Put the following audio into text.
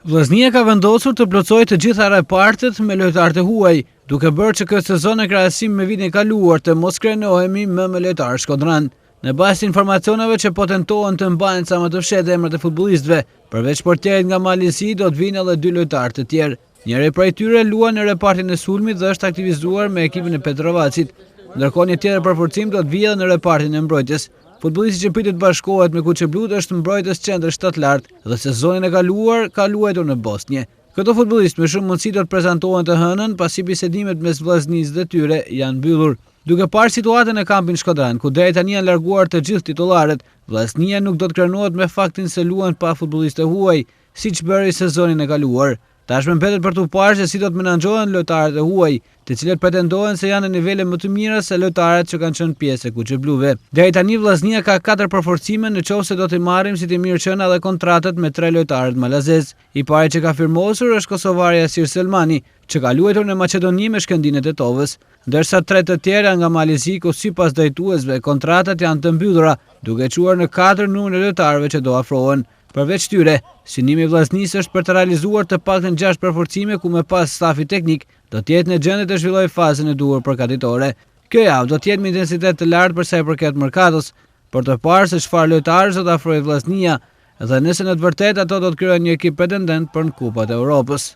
Vllaznia ka vendosur të plotësojë të gjitha repartet me lojtarë të huaj, duke bërë që këtë sezon në krahasim me vitin e kaluar të mos krenohemi më me lojtarë shkodranë. Në bazë të informacioneve që po tentohen të mbahen sa më të fshehtë emrat e futbollistëve, përveç portierit nga Mali i Zi do të vijnë edhe dy lojtarë të tjerë. Njëri prej tyre luan në repartin e sulmit dhe është aktivizuar me ekipin e Petrovacit. Ndërkohë një tjetër përforcim do të vijë edhe në repartin e mbrojtjes. Futbollisti që pritet të bashkohet me kuqeblutë është mbrojtës qendre shtatlartë dhe sezonin e kaluar ka luajtur në Bosnje. Këto futbollistë me shumë mundësi do të prezantohen të hënën, pasi bisedimet mes Vllaznisë dhe tyre janë mbyllur. Duke parë situatën në kampin shkodran, ku deri tani janë larguar të gjithë titullarët, Vllaznia nuk do të krenohet me faktin se luan pa futbollistë të huaj, siç bëri sezonin e kaluar. Tashmë mbetet për t'u parë se si do të menaxhohen lojtarët e huaj, të cilët pretendohen se janë në nivele më të mira se lojtarët që kanë qenë pjesë e kuqebluve. Deri tani Vllaznia ka katër përforcime në qoftë se do t'i marrim si të mirëqena edhe kontratat me tre lojtarët malazezë. I pari që ka firmosur është kosovari Jasir Selmani, që ka luajtur në Maqedoni me Shkëndijën e Tetovës. Ndërsa tre të tjerë janë nga Mali i Zi ku sipas drejtuesve kontratat janë të mbyllura, duke çuar në katër numrin e lojtarëve që do afrohen. Përveç tyre, synimi i Vllaznisë është për të realizuar të paktën gjashtë përforcime ku më pas stafi teknik do të jetë në gjendje të zhvillojë fazën e duhur përgatitore. Kjo javë do të jetë me intensitet të lartë për sa i përket merkatos, për të parë se çfarë lojtarësh do të afrojë Vllaznia dhe nëse në të vërtetë ato do të krijojnë një ekip pretendent për në Kupat e Europës.